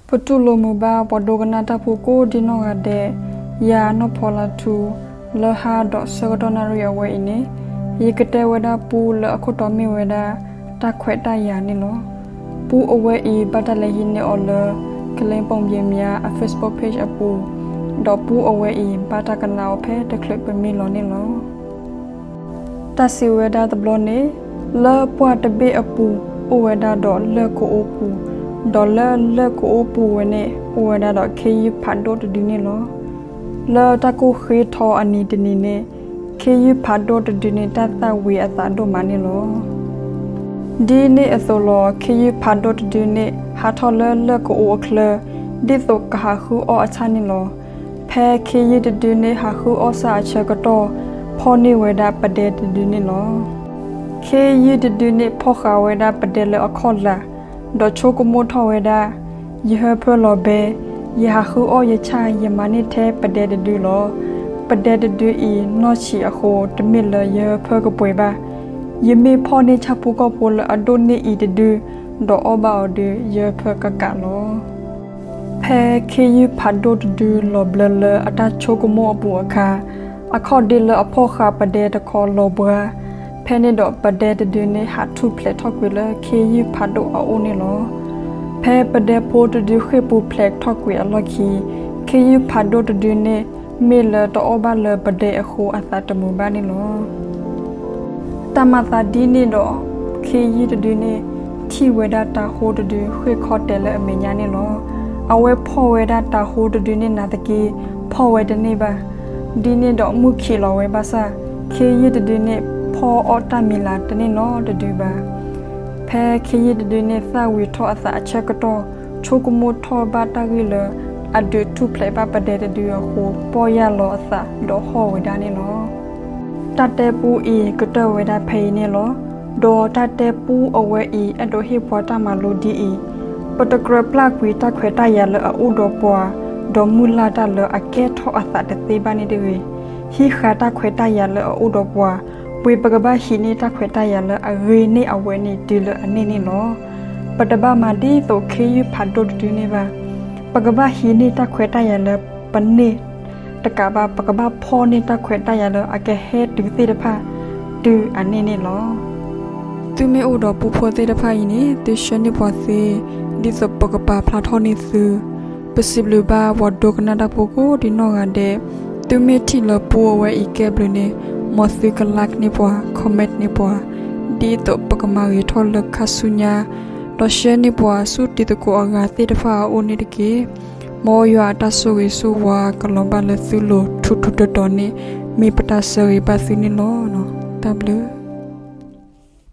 ပတူၢ်လိာ်မုာ်ဘၣ်ပှၤဒိကနၣ်တၢ်ဖိကိးဒံနီၢ်ဂၤဒဲး, ယၤနီၢ်ဖီလါထူ, လၢဟါဒီးဆၢကတီၢ်နၣ်ရံၣ်အဝဲအံၤန့ၣ်, ယကတဲဝဲဒၣ်ပူလၢအခိၣ်တီမ့ၢ်ဝဲဒၣ် တၢ်ခွဲးတၢ်ယာ်န့ၣ်လီၤ. ပူအဝဲအံၤဘၣ်တၢ်လဲၤဟံးန့ၢ်အီၤလၢ ကလ့ပိာ်ဘံမၠါ အ Facebook page အပူၤ, ဒီးပူအဝဲအံၤဘၣ်တၢ်ကနၣ်အီၤဖဲတချုးပမံလီၤန့ၣ်လီၤ. တၢ်စံးဝဲဒၣ်တဘျီန့ၣ်, လၢပှၢ်တဘ့ၣ်အပူၤအိၣ်ဝဲဒၣ်ဒီးလၢၢ်ကအိပူၤ, ဒီးလၢလၢၢ်ကအိပူၤဝဲန့ၣ် အိၣ်ဝဲဒၣ်ဒီးခ့ယုၢ်ဖးဒိၣ်တဒုန့ၣ်လီၤ. လၢတၢ်ကိၢ်ဃ့ထီအနံၤတနံၤန့ၣ်, ခ့ယုၢ်ဖးဒိၣ်တဒုန့ၣ် တၢ်သၣ်ဝံၤအသးဒိၣ်မးန့ၣ်လီၤ. ဒ်န့ၣ်အသိးလီၤ, ခ့ယုၢ်ဖးဒိၣ်တဒုန့ၣ် ဟးထီၣ်လၢလၢၢ်ကအိအချၢ, ဒ်သိးကဟးဃုအီၣ်အဆၣ်န့ၣ်လီၤ. ဖဲခ့ယုၢ်တဒုန့ၣ်ဟးဃုအီၣ်ဆၣ်အဆၢကတီၢ်, ဖီၣ်န့ၢ်ဝဲဒၣ်ပဒဲတဒုန့ၣ်လီၤ. ခ့ယုၢ်တဒုန့ၣ်ဖီၣ်ဃာ်ဝဲဒၣ်ပဒဲလၢအခီၣ်လာ်, ဒီးဆိကမိၣ်ထီၣ်ဝဲဒၣ်, ယဟၢဖၢလီၤဘဲ, ယဟးဃုအီၣ်ယဆၣ် ယမၤန့ၢ်ထဲပဒဲတဒုလီၤ. ပဒဲတဒုအံၤနီၢ်ဆံးအဃိ တမ့ၢ်လၢယဟၢဖၢကပှဲၤဘၣ်. ယမ့ၢ်ဖီၣ်န့ၢ်ဆၣ်ဖိကီၢ်ဖိလၢအဒိၣ်န့ၢ်အံၤတဒု, ဒီးအီၣ်ဘၣ်အီၤဒီး ယဟၢဖၢကကးလီၤ. ဖဲခ့ယုၢ်ဖးဒိၣ်တဒုလီၤဘျၢလၢအတၢ်ဆိကမိၣ်အပူၤအခါ, အခီၣ်ဒ့လၢအဖီၣ်ဃာ်ပဒဲတခီလီၤဘှါ, ဖဲန့ၣ်ဒီးပဒဲတဒုန့ၣ်ဟးထူၣ်ဖျဲးထီၣ်ကွံာ်လၢခ့ယုၢ်ဖးဒိၣ်အအိၣ်န့ၣ်လီၤ. ဖဲပဒဲဖိတဒုဃ့ၢ်ပူၤဖျဲးထီၣ်ကွံာ်အလီၢ်ခံ, ခ့ယုၢ်ဖးဒိၣ်တဒုန့ၣ် မ့ၢ်လၢတအီၣ်ဘၣ်လၢပဒဲအဃိအသးတမုာ်ဘၣ်န့ၣ်လီၤ. တၢ်မၤသးဒ်န့ၣ်ဒီး, ခ့ယုၢ်တဒုန့ၣ် ထံၣ်ဝဲဒၣ်တၤဟိတဒုဃ့ၢ်ခီတဲာ်လၢအမဲာ်ညါန့ၣ်လီၤ. အဝဲဖီၣ်ဝဲဒၣ်တၤဟိတဒုန့ၣ်နာ်သက့, ဖီၣ်ဝဲတန့ၢ်ဘၣ်. ဒ်န့ၣ်ဒီးမုၢ်ခံးလီၤဝဲဘၣ်ဆၣ်, ခ့ယုၢ်တဒုန့ၣ်ဖီၣ်အီၣ်တၢ်မံၤလၤတန့ၢ်နီတဒုဘၣ်. ဖဲခ့ယုၢ်တဒုန့ၣ်သၣ်ဝံၤထီၣ်အသးအဆၢကတီၢ်, ဆိကမိၣ်ထီၣ်ဘၣ်တၢ်ဂ့ၢ်လၢ အဒုးထူၣ်ဖျဲးဘၣ်ပဒဲတဒုအဃိ ပီၢ်ယၢ်လီၤအသးဒီးဟီၣ်ဝဲဒၣ်န့ၣ်လီၤ. တၢ်တဲပူအံၤကတၢၢ်ဝဲဒၣ်ဖဲအံၤန့ၣ်လီၤ. ဒီးတၢ်တဲပူအဝဲအံၤအဲၣ်ဒိးဟ့ၣ်ပှၤတၢ်မၤလိဒ်အံၤ, ပတကြၢးပျၢ်ကွံာ်တၢ်ခွဲးတၢ်ယာ်လၢအအိၣ်ဒီးပှၤ, ဒီးမုၢ်လၢ်တၢ်လၢအကဲထီၣ်အသးတသ့ဘၣ်န့ၣ်တဂ့ၤ. ဟံးဃာ်တၢ်ခွဲးတၢ်ယာ်လၢအအိၣ်ဒီးပှၤ, ပှ့ၤပကဘၣ်ဟံးန့ၢ်တၢ်ခွဲးတၢ်ယာ်လၢအဂ့ၤန့ၢ်အဝဲန့ၣ်တုၤလၢအန့ၢ်န့ၣ်လီၤ. ပတဘၣ်မၤဒ်သိးခ့ယုၢ်ဖးဒိၣ်တဒုန့ၣ်ဘၣ်. ပကဘၣ်ဟံးန့ၢ်တၢ်ခွဲးတၢ်ယာ်လၢပန့ၢ်တကးဘၣ်, ပကဘၣ်ဖီၣ်န့ၢ်တၢ်ခွဲးတၢ်ယာ်လၢအကဟဲတုၤသ့ၣ်တဖၣ် တုၤအန့ၢ်န့ၣ်လီၤ. သုမ့ၢ်အိၣ်ဒီးပူဖိသ့ၣ်တဖၣ်အံၤန့ၣ် သုဆှၢန့ၢ်ပှၤသ့, ဒ်သိးပကပာ်ဖျါထီၣ်န့ၢ်သု. ပစံးဘျုးဘၣ်ပှၤဒိကနၣ်တၢ်ဖိကိးဒံနီၢ်ဂၤဒဲး, သုမ့ၢ်ထံၣ်လၢပူအဝဲအံၤကဲဘျုးန့ၣ်, မ်သုက like န့ၢ်ပှၤ, comment န့ၢ်ပှၤ, ဒ်သိးပကမၤဂ့ၤထီၣ်လၢခါဆူညါ, ဒီးဆှၢန့ၢ်ပှၤဆူတံၤသကိးအဂၤသ့ၣ်တဖၣ်အအိၣ်န့ၣ်တက့ၢ်. မ်ယွၤအတၢ်ဆိၣ်ဂ့ၤဆိၣ်ဝါကလီၤဘၣ်လၢသုလိၤထူးထူးတီၤတီၤန့ၣ် မ့ၢ်ပတၢ်ဆၢဂ့ၤဘၣ်သုန့ၣ်လီၤ. တၢ်ဘျုး